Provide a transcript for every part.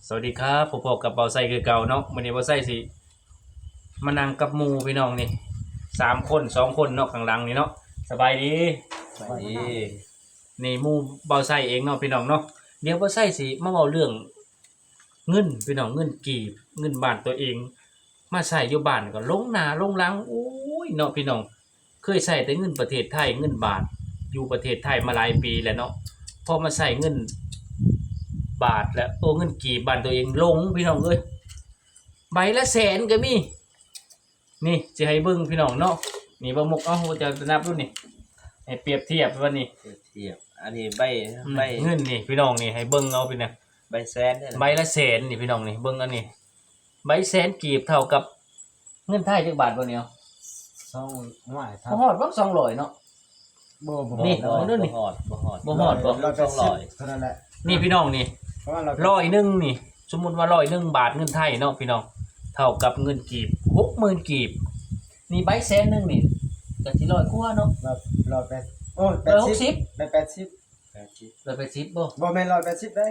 ສະຫວັດດີຄັບ ພົບກັບບ່າວໄຊຄືເກົ່າເນາະ. ມື້ນີ້ບ່າວໄຊຊິມານັ່ງກັບໝູ່ພີ່ນ້ອງນີ້ ສາມຄົນ ສອງຄົນເນາະ ຂ້າງຫຼັງນີ້ເນາະ. ສະບາຍດີ. ສະບາຍດີ. ນີ້ໝູ່ບ່າວໄຊເອງເນາະ ພີ່ນ້ອງເນາະ. ດຽວບ່າວໄຊຊິມາເວົ້າເລື່ອງເງິນ ພີ່ນ້ອງ, ເງິນກີບ ເງິນບ້ານຕົວເອງ ມາໃຊ້ຢູ່ບ້ານກໍຫຼົງໜ້າຫຼົງຫຼັງ. ໂອ້ຍເນາະ ພີ່ນ້ອງ, ເຄີຍໃຊ້ແຕ່ເງິນປະເທດໄທ ເງິນບາດ ຢູ່ປະເທດໄທມາຫຼາຍປີແລ້ວເນາະ. ພໍມາໃຊ້ເງິນບາດແລ້ວ ໂອ້ ເງິນກີບບ້ານຕົວເອງຫຼົງ ພີ່ນ້ອງເອີຍ. ໃບລະແສນກໍມີ. ນີ້ຊິໃຫ້ເບິ່ງ ພີ່ນ້ອງເນາະ. ນີ້ ບ່າວມຸກ ເອົາ ເຈົ້ານັບດູນີ້ ໃຫ້ປຽບທຽບວ່ານີ້ ປຽບທຽບ. ອັນນີ້ໃບ ອືມ ໃບເງິນນີ້ ພີ່ນ້ອງນີ້ ໃຫ້ເບິ່ງເອົາ ພີ່ນ້ອງ. ໃບແສນເດ້ ໃບລະແສນນີ້ ພີ່ນ້ອງນີ້ ເບິ່ງອັນນີ້ ໃບແສນກີບເທົ່າກັບເງິນໄທຈັກບາດບໍ່ນີ້? ສອງຮ້ອຍ ບໍ່ຮອດບໍ່ ສອງຮ້ອຍເນາະ. ບໍ່ ບໍ່ ນີ້ ບໍ່ຮອດ ເບິ່ງດູນີ້ ບໍ່ຮອດ ບໍ່ຮອດ ບໍ່ຮອດບໍ່ ຮ້ອຍແປດສິບ ສອງຮ້ອຍ ເທົ່ານັ້ນແຫຼະ. ນີ້ ພີ່ນ້ອງນີ້ ປະມານຮ້ອຍ ຮ້ອຍໜຶ່ງນີ້ ສົມມຸດວ່າຮ້ອຍໜຶ່ງບາດເງິນໄທເນາະ ພີ່ນ້ອງ ເທົ່າກັບເງິນກີບຫົກໝື່ນກີບ. ນີ້ໃບແສນໜຶ່ງນີ້ກໍຊິຮ້ອຍກວ່າເນາະ ຮ້ອຍ ຮ້ອຍແປດ ໂອ້ຍ ແປດສິບ ແປດສິບ ແປດສິບ ແປດສິບ ຮ້ອຍແປດສິບບໍ່? ບໍ່ແມ່ນຮ້ອຍແປດສິບເດ້.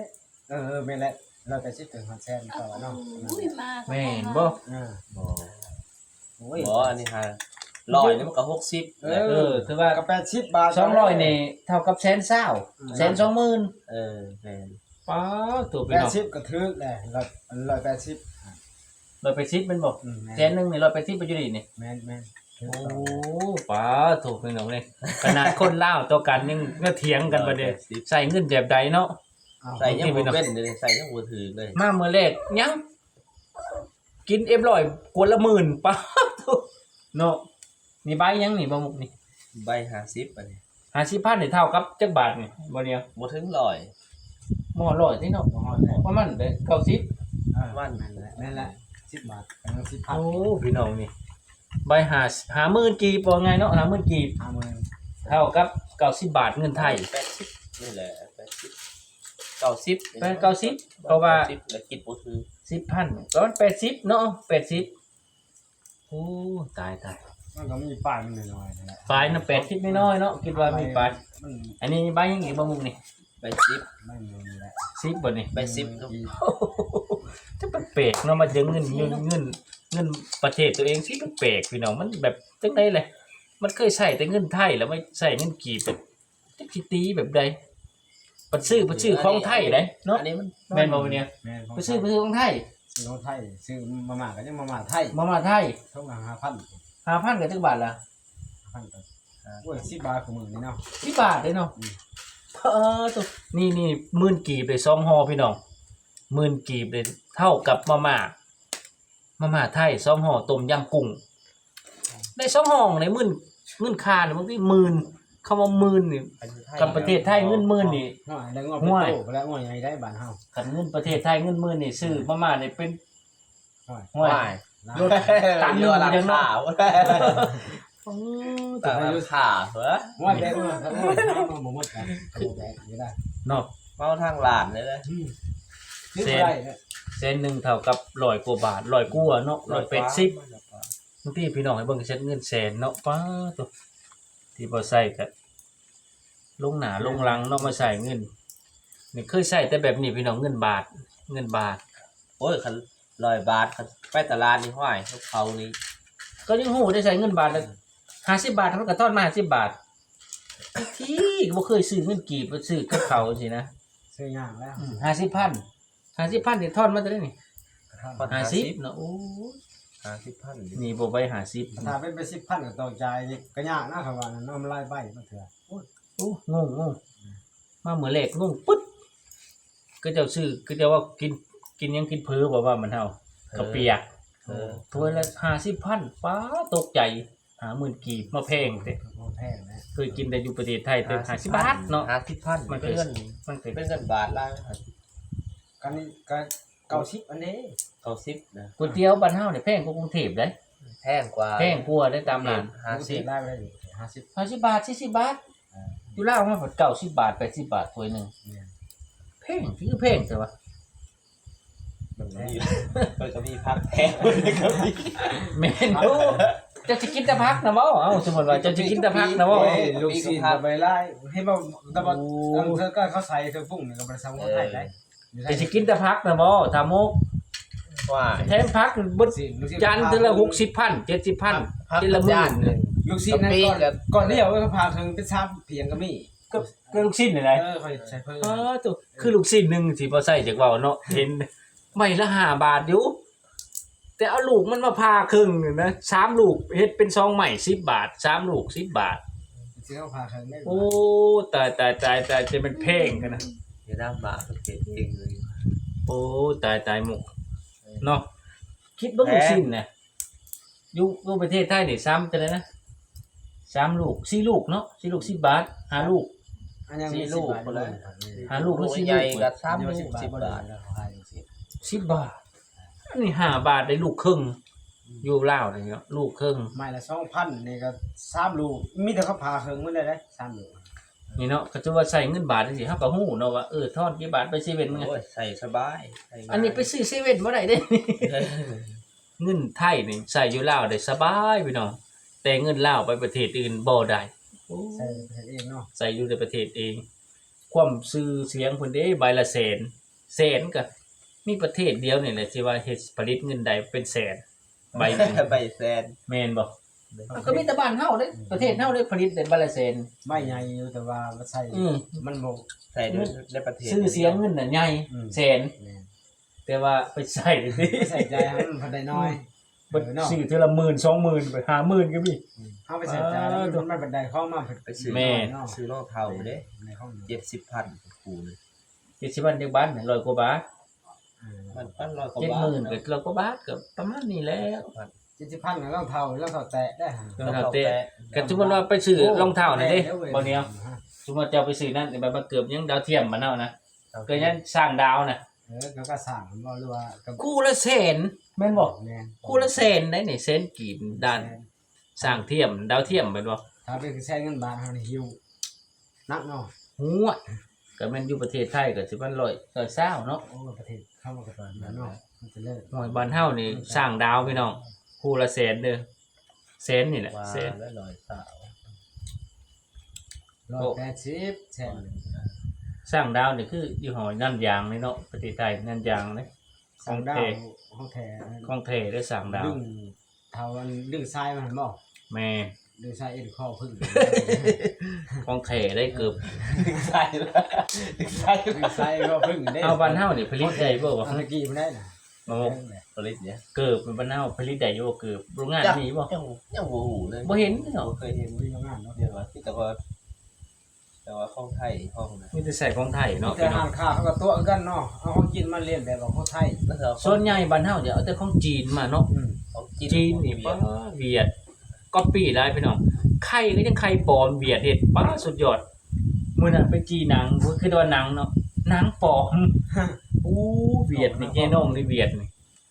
ເອີ ເອີ ແມ່ນແຫຼະ ຮ້ອຍແປດສິບເຖິງຮອດແສນເກົ່າເນາະ. ໂອ້ຍ ມາ ແມ່ນບໍ່? ເອີ ບໍ່ ໂອ້ຍ ບໍ່ ອັນນີ້ຫາ ຮ້ອຍນີ້ມັນກໍຫົກສິບ. ເອີ ເອີ ຖືວ່າກໍແປດສິບບາດ ສອງຮ້ອຍນີ້ເທົ່າກັບແສນຊາວ ອືມ ແສນສອງໝື່ນ. ເອີ ແມ່ນ. ປາດໂທ້ ພີ່ນ້ອງ ແປດສິບກໍຖືກແຫຼະ ຮ້ອຍ ຮ້ອຍແປດສິບ ຮ້ອຍແປດສິບແມ່ນບໍ່? ອືມ ແມ່ນ. ແສນໜຶ່ງນີ້ຮ້ອຍແປດສິບໄປຢູ່ນີ້ນີ້. ແມ່ນໆ. ໂອ້ ປາດໂທ້ ພີ່ນ້ອງເອີຍ ຂະໜາດຄົນລາວຕໍ່ກັນຍັງມາຖຽງກັນ ບາດນີ້ ຮ້ອຍແປດສິບ ໃຊ້ເງິນແບບໃດເນາະ? ເອົາ ໃຊ້ຍັງບໍ່ເປັນເດ ໃຊ້ຍັງບໍ່ຖືກເລີຍ. ມາມື້ແລກຍັງກິນເອັມຮ້ອຍ ກວ່າລະໝື່ນ. ປາດໂທ້ເນາະ. ນີ້ໃບຫຍັງນີ້ ບ່າວມຸກນີ້? ໃບຫ້າສິບ ອັນນີ້ ຫ້າສິບພັນນີ້ເທົ່າກັບຈັກບາດນີ້? ບໍ່ດຽວ ບໍ່ເຖິງຮ້ອຍ ບໍ່ຮອດຮ້ອຍຕິເນາະ. ບໍ່ຮອດ ປະມານເກົ້າສິບ ປະມານນັ້ນແຫຼະ ນັ້ນແຫຼະ ສິບບາດ ສິບພັນ. ໂອ້ ພີ່ນ້ອງນີ້ ໃບຫ້າ ຫ້າໝື່ນກີບ ເວົ້າງ່າຍເນາະ ຫ້າໝື່ນກີບ ຫ້າໝື່ນ ເທົ່າກັບເກົ້າສິບບາດເງິນໄທ. ແປດສິບນີ້ແຫຼະ ແປດສິບ ເກົ້າສິບ ແປດ ເກົ້າສິບ ເພາະວ່າ ເກົ້າສິບ ແລ້ວຄິດບໍ່ຖືກ ສິບພັນ ປະມານແປດສິບເນາະ ແປດສິບ. ໂອ້ ຕາຍໆ ມັນກໍມີປາຍມັນໜ້ອຍໆ ນັ້ນແຫຼະ ປາຍນະ ແປດສິບນ້ອຍໆເນາະ ຄິດວ່າມີປາຍ. ມັນ ອັນນີ້ໃບຫຍັງອີກ ບ່າວມຸກນີ້? ໃບສິບ ໃບນີ້ແຫຼະ ສິບບໍ່ນີ້? ໃບສິບ ອືມ ຈະແປກໆເນາະ ມາເຈີເງິນ ເງິນ ເງິນ ເງິນປະເທດຕົວເອງຊິແປກໆ ພີ່ນ້ອງ. ມັນແບບຈັ່ງໃດແຫຼະ ມັນເຄີຍໃຊ້ແຕ່ເງິນໄທ ແລ້ວມາໃຊ້ເງິນກີບ ແບບ ຈັກຊິຕີແບບໃດ ໄປຊື້ ໄປຊື້ຂອງໄທໄດ໋ເນາະ. ອັນນີ້ມັນ ແມ່ນບໍ່ມື້ນີ້? ແມ່ນ ໄປຊື້ ໄປຊື້ຂອງໄທ ຊື້ຂອງໄທ ຊື້ມາມ່າກໍຍັງມາມ່າໄທ ມາມ່າໄທ ຖົງລະຫ້າພັນ ຫ້າພັນກໍຈັກບາດລະ? ຫ້າພັນກໍ ໂອ້ຍ ສິບບາດຄືມື້ນີ້ເນາະ ສິບບາດເດ້ເນາະ. ອືມ ເອີ ໂທ້ ນີ້ໆ ໝື່ນກີບໄດ້ສອງຫໍ່ ພີ່ນ້ອງ ໝື່ນກີບໄດ້ເທົ່າກັບມາມ່າ ມາມ່າໄທສອງຫໍ່ຕົ້ມຍຳກຸ້ງ ໄດ້ສອງຫໍ່ໃນໝື່ນ ເງິນຄ່ານີ້ບາງທີໝື່ນ ຄຳວ່າໝື່ນນີ້ ຄັນປະເທດໄທເງິນໝື່ນນີ້ ໂອ້ຍ ໄດ້ງົວເປັນໂຕ ໂອ້ຍ ແລ້ວງົວໃຫຍ່ໄດ໋ບ້ານເຮົາ. ຄັນເງິນປະເທດໄທເງິນໝື່ນນີ້ ຊື້ມາມ່າໄດ້ເປັນ ໂອ້ຍ ໂອ້ຍ ລົດຕັນໜຶ່ງ ເຫຼືອລາຄາ ໂອ້ ຕາຍລາຄາເວີ້ຍ ໂອ້ຍ ແບກມາ ໂອ້ຍ ມາບໍ່ໝົດນະ ເອົາແບກຢູ່ໄດ້ເນາະ ເມົາທາງຫຼານເລີຍເດີ. ອືມ ແສນ ແສນໜຶ່ງເທົ່າກັບຮ້ອຍກວ່າບາດ ຮ້ອຍກວ່າເນາະ ຮ້ອຍແປດສິບ ບາງທີພີ່ນ້ອງໃຫ້ເບິ່ງເຊັດເງິນແສນເນາະ. ປາດໂທ້ ທີ່ບໍ່ໃຊ້ກະລົງໜ້າລົງຫຼັງເນາະ ມາໃຊ້ເງິນນີ້ ເຄີຍໃຊ້ແຕ່ແບບນີ້ພີ່ນ້ອງ ເງິນບາດ ເງິນບາດ. ໂອ້ຍ ຄັນຮ້ອຍບາດ ຄັນໄປຕະຫຼາດນີ້ ຫ້ວຍ ເຂົານີ້ ກໍຍັງຮູ້ໄດ້ໃຊ້ເງິນບາດ ອືມ ຫ້າສິບບາດ ເຂົາກໍທອນມາຫ້າສິບບາດ ທີ່ບໍ່ເຄີຍຊື້ເງິນກີບ ໄປຊື້ກັບເຂົາຈັ່ງຊີ້ນະ ຊື້ຍາກແລ້ວ. ອືມ ຫ້າສິບພັນ ຫ້າສິບພັນນີ້ທອນມາແຕ່ໃດນີ້? ທອນ ທອນຫ້າສິບ ຫ້າສິບເນາະ. ໂອ້ຍ ຫ້າສິບພັນນີ້ບໍ່ໄວຫ້າສິບ ຖ້າເປັນໄປສິບພັນກໍຕ້ອງຈ່າຍນີ້ ກໍຍາກນະ ຄັນວ່ານັ້ນເນາະ ມັນຫຼາຍໃບບາງເທື່ອ. ໂອ້ຍ ໂອ້ ງົງ ງົງ ອືມ ມາມື້ແລກງົງປຶດ ເຂົາເຈົ້າຊື້ ເຂົາເຈົ້າວ່າກິນ ກິນຫຍັງ ກິນເຝີບໍ່ວ່າບ້ານເຮົາ ເຝີ ເຂົ້າປຽກ ເອີ ຖ້ວຍລະຫ້າສິບພັນ. ປາດ ຕົກໃຈ ຫ້າໝື່ນກີບ ມາແພງແທ້ ໂອ້ ແພງນະ ເຄີຍກິນແຕ່ຢູ່ປະເທດໄທແຕ່ຫ້າສິບບາດເນາະ ຫ້າສິບພັນ ມັນເປັນເງິນ ມັນເປັນເງິນບາດລາວ ຫ້າສິບ ອັນນີ້ກໍເກົ້າສິບອັນເດ້ ເກົ້າສິບນະ. ກ໋ວຍຕຽວບ້ານເຮົານີ້ແພງກວ່າກຸງເທບເດ້ ແພງກວ່າ ແພງກວ່າເດ້ຕາມຮ້ານ ຫ້າສິບ ກາງເທບຫຼາຍກວ່ານີ້ ຫ້າສິບ ຫ້າສິບບາດ ສີ່ສິບບາດ ອ່າ ຢູ່ລາວມັນເກົ້າສິບບາດ ແປດສິບບາດຖ້ວຍໜຶ່ງ ແມ່ນ ແພງ ຄືແພງແທ້ວະ. ມັນກໍມີ ມັນກໍມີຜັກແພງ ມັນກໍມີ ແມ່ນ ໂອ້ ເຈົ້າຊິກິນແຕ່ຜັກນະເວົ້າ ເອົ້າ ສົມມຸດວ່າເຈົ້າຊິກິນແຕ່ຜັກນະເວົ້າ ເອີ ລູກຊີ້ນກໍໄປຫຼາຍ ເຫັນບໍ່ ແຕ່ວ່າ ໂອ້ ອັນເທື່ອກໍເຂົາໃສ່ເຄື່ອງປຸງນີ້ກໍບໍ່ໄດ້ໃສ່ຫົວໄທໄດ໋ ເອີ ແຕ່ຊິກິນແຕ່ຜັກນະບໍ່ ທ້າວມຸກ? ວ້າຍ ແຖມຜັກເບິດ ລູກຊີ້ນ ຈານເທື່ອລະຫົກສິບພັນ ເຈັດສິບພັນ ພັກ ພັກ ເທື່ອລະມື້ ຈານໜຶ່ງ ລູກຊີ້ນນັ້ນ ກະປິ ກ່ອນ ກ່ອນດຽວ ພາເຄິ່ງເປັນສາມພຽງກໍມີ ກໍ ກໍລູກຊີ້ນນີ້ແຫຼະ ເອີ ຂ້ອຍໃສ່ເພີ່ມ ອໍ ໂຕ ຄືລູກຊີ້ນໜຶ່ງທີ່ບໍ່ໃສ່ຈັກເວົ້າເນາະ ເຫັນໃບລະຫ້າບາດຢູ່ ແຕ່ເອົາລູກມັນມາຜ່າເຄິ່ງນີ້ນະ ສາມລູກເຮັດເປັນສອງໄມ້ ສິບບາດ ສາມລູກ ສິບບາດ ຊິເອົາຜ່າເຄິ່ງໄດ້ ໂອ້ ຕາຍ ຕາຍ ຕາຍ ຕາຍ ຈະແມ່ນແພງຂະໜາດ ເຮັດນຳໝາເພິ່ນເຮັດເອງເລີຍ ໂອ້ ຕາຍ ຕາຍໝູ່ ເອີ ເນາະ ຄິດເບິ່ງ ແພງ ລູກຊີ້ນນະ ຢູ່ ຢູ່ປະເທດໄທນີ້ ສາມ ເທົ່າໃດນະ ສາມລູກ ສີ່ລູກເນາະ ສີ່ລູກ ສິບບາດ ຫ້າລູກ ອັນຍັງມີ ສີ່ລູກ ສິບບາດ ພຸ້ນແຫຼະ ຫ້າລູກ ສີ່ລູກ ໃຫຍ່ກໍສາມລູກ ສິບບາດ ສິບບາດ ອັນນີ້ຫ້າບາດໄດ້ລູກເຄິ່ງ ຢູ່ລາວນີ້ເນາະ ລູກເຄິ່ງ ໄມ້ລະສອງພັນນີ້ກໍສາມລູກ ມີແຕ່ເຂົາຜ່າເຄິ່ງໝົດເລີຍເດ້ ສາມລູກ ນີ້ເນາະ ກໍຖືວ່າໃຊ້ເງິນບາດຈັ່ງຊີ້ ເຮົາກໍຮູ້ເນາະວ່າ ເອີ ທອນກີ່ບາດໄປເຊເວັ່ນ ໂອ້ຍ ໃຊ້ສະບາຍ ໃຊ້ງ່າຍ ອັນນີ້ໄປຊື້ເຊເວັ່ນບໍ່ໄດ້ເດ້ ເງິນໄທນີ້ໃຊ້ຢູ່ລາວໄດ້ສະບາຍພີ່ນ້ອງ ແຕ່ເງິນລາວໄປປະເທດອື່ນບໍ່ໄດ້ ໂອ້ ໃຊ້ປະເທດເອງເນາະ ໃຊ້ຢູ່ໃນປະເທດເອງ ຄວາມຊື່ສຽງເພິ່ນເດ້ ໃບລະແສນ ແສນກໍມີປະເທດດຽວນີ້ແຫຼະທີ່ວ່າເຮັດ ຜະລິດເງິນໄດ້ເປັນແສນ ໃບໜຶ່ງ ໃບແສນ ແມ່ນບໍ່? ເອົາ ກໍມີແຕ່ບ້ານເຮົາເດ້ ອືມ ປະເທດເຮົາເດ້ຜະລິດໄດ້ໃບລະແສນ ໃບໃຫຍ່ຢູ່ ແຕ່ວ່າໃຊ້ ອືມ ມັນບໍ່ ໃຊ້ໃນປະເທດ ຊື່ສຽງເງິນນະໃຫຍ່ ອືມ ແສນ ແມ່ນ ແຕ່ວ່າໄປໃຊ້ ໄປໃຊ້ຈ່າຍໃຫ້ມັນພັດໄດ້ໜ້ອຍ ອືມ ເອີເນາະ ຊື້ເທື່ອລະໝື່ນ ສອງໝື່ນ ໄປຫ້າໝື່ນກໍມີ ອືມ ເຮົາໄປໃຊ້ຈ່າຍ ເອີ ມັນ ມັນພັດໄດ້ຂອງມາ ໄປຊື້ ແມ່ນ ຊື້ຮອງເທົ້າເດ້ ເຈັດສິບພັນຄູ່ໜຶ່ງ ເຈັດສິບພັນຈັກບາດ ຮ້ອຍກວ່າບາດ ເອີ ມັນ ມັນຮ້ອຍກວ່າບາດ ເຈັດໝື່ນກໍຮ້ອຍກວ່າບາດ ກໍປະມານນີ້ແຫຼະ ເຈັດສິບພັນ ລອງເທົ້າ ລອງເທົ້າແຕະໄດ້ ລອງເທົ້າແຕະ ລອງເທົ້າແຕະ ກໍສົມມຸດວ່າໄປຊື້ ໂອ້ ລອງເທົ້ານັ້ນເດ້ ແພງເດ້ເວີຍ ບໍ່ໜຽວ ສົມມຸດເຈົ້າໄປຊື້ນັ້ນ ແບບວ່າເກີບຫຍັງ ດາວທຽມບ້ານເຮົານະ ໂອເຄ ກໍຍັງສ້າງດາວນະ ເອີ ກໍ ກໍສ້າງບໍ່ ຫຼືວ່າກໍ ຄູ່ລະແສນ ແມ່ນບໍ່? ແມ່ນ ຄູ່ລະແສນໄດ໋ນີ້ ແສນກີບ ດ້ານ ແສນ ສ້າງທຽມ ດາວທຽມແມ່ນບໍ່? ຖ້າເປັນແສນເງິນບາດເຮົານີ້ຫິ້ວໜັກເນາະ ໂອ້ຍ ກໍແມ່ນຢູ່ປະເທດໄທກໍຊິປະມານຮ້ອຍ ຮ້ອຍຊາວເນາະ ໂອ້ ປະເທດເຮົາມັນກໍປານນັ້ນເນາະ ມັນຈະເລີດ ໂອ້ຍ ບ້ານເຮົານີ້ສ້າງດາວພີ່ນ້ອງ ຄູ່ລະແສນເດີ ແສນນີ້ແຫຼະ ວ່າແສນ ແລ້ວຮ້ອຍຊາວ ຮ້ອຍແປດສິບ ແສນ ສ້າງດາວນີ້ຄືຍີ່ຫໍ້ນັນຢາງນີ້ເນາະ ປະເທດໄທ ນັນຢາງເດ້ ຂອງແທ້ ຂອງແທ້ ຂອງແທ້ເດ້ສ້າງດາວ ດຶງ ເທົ່າອັນດຶງສາຍມັນຫັ້ນບໍ່? ແມ່ນ ດຶງສາຍເອັນຄໍເພິ່ງ ຂອງແທ້ໄດ໋ເກີບ ດຶງສາຍ ດຶງສາຍ ດຶງສາຍເອັນຄໍເພິ່ງເດ້ ເອົາ ບ້ານເຮົານີ້ຜະລິດໄດ້ບໍ່ວະ? ອັນຕະກີ້ມັນໄດ້ນະ ໂອ້ ຜະລິດເດ້ ເກີບບ້ານເຮົາຜະລິດໄດ້ຢູ່ບໍ່? ເກີບໂຮງງານມີບໍ່? ຍັງ ຍັງບໍ່ຮູ້ເລີຍ ບໍ່ເຫັນເນາະ ບໍ່ເຄີຍເຫັນ ມີໂຮງງານເນາະ ແຕ່ວ່າ ແຕ່ວ່າຂອງໄທ ຂອງນະ ມີແຕ່ໃຊ້ຂອງໄທເນາະ ມີແຕ່ຮ້ານຄ້າເຂົາກໍຕົວະຄືກັນເນາະ ເອົາຂອງຈີນມາລຽນແບບວ່າຂອງໄທ ສ່ວນໃຫຍ່ບ້ານເຮົາຈະເອົາແຕ່ຂອງຈີນມາເນາະ ອືມ ຂອງຈີນ ຈີນນີ້ ຫວຽດ ປາ ຫວຽດ ກັອບປີ້ຫຼາຍພີ່ນ້ອງ ໄຂ່ກໍຍັງໄຂ່ປອມ ຫວຽດເຮັດ ປາ ສຸດຍອດ ມື້ນັ້ນໄປຈີ່ໜັງ ບໍ່ຄິດວ່າໜັງເນາະ ໜັງປອມ ໂອ້ ຫວຽດນີ້ ແກ່ນ້ອງນີ້ ຫວຽດນີ້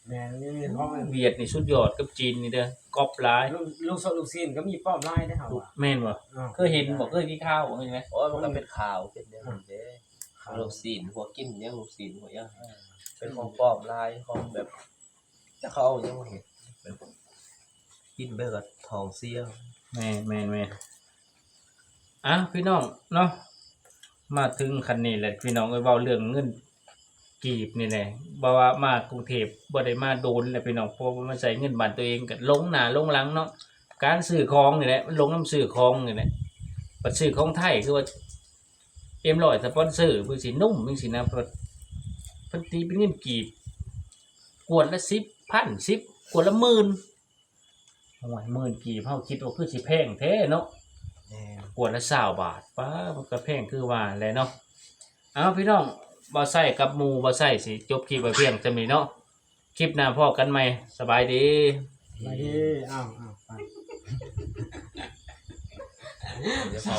ແມ່ນ ມີ ມີຂອງ ຫວຽດນີ້ສຸດຍອດກັບຈີນນີ້ເດີ ກັອບຫຼາຍ ລູກ ລູກ ລູກຊີ້ນກໍມີປອມຫຼາຍເດ້ເຮົາວ່າ ແມ່ນບໍ່? ເອີ ເຄີຍເຫັນບໍ່? ເຄີຍກິນຂາວບໍ່? ເຫັນໄໝ? ໂອ້ຍ ມັນກໍເປັນຂາວ ເປັນແນວນັ້ນເດ້ ຂາວ ລູກຊີ້ນ ພວກກິນຫຍັງ ລູກຊີ້ນ ພວກຫຍັງ ເອີ ເປັນຂອງປອມຫຼາຍ ຂອງແບບ ຈັກເຂົາເອົາຫຍັງມາເຮັດ ແບບກິນໄປກໍທ້ອງເສຍ ແມ່ນໆໆ ອ່ະ ພີ່ນ້ອງເນາະ ມາເຖິງຂັ້ນນີ້ແຫຼະພີ່ນ້ອງເອີຍ ເວົ້າເລື່ອງເງິນກີບນີ້ແຫຼະ ເວົ້າວ່າມາກຸງເທບບໍ່ໄດ້ມາດົນແລ້ວພີ່ນ້ອງ ເພາະວ່າມາໃຊ້ເງິນບ້ານຕົວເອງກໍຫຼົງໜ້າຫຼົງຫຼັງເນາະ ການຊື້ຂອງນີ້ແຫຼະ ມັນຫຼົງນຳຊື້ຂອງນີ້ແຫຼະ ບັດຊື້ຂອງໄທຄືວ່າ ເອັມຮ້ອຍ ສະປອນເຊີ ເພິ່ນຊິໜຸ່ມຈັ່ງຊີ້ນະ ເພິ່ນ ເພິ່ນຕີເປັນເງິນກີບ ຂວດລະສິບພັນ ສິບ ຂວດລະໝື່ນ ໂອ້ຍ ໝື່ນກີບ ເຮົາຄິດວ່າຄືຊິແພງແທ້ເນາະ ແມ່ນ ຂວດລະຊາວບາດ ປ້າ ມັນກໍແພງຄືວ່າແຫຼະເນາະ ເອົາ ພີ່ນ້ອງ ບ່າວໄຊກັບໝູ່ບ່າວໄຊຊິຈົບຄລິບໄວ້ພຽງສ່ຳນີ້ເນາະ ຄລິບໜ້າພໍ້ກັນໃໝ່ ສະບາຍດີ ສະບາຍດີ ອ້າວ ອ້າວ ໄປ ດຽວເຂົາ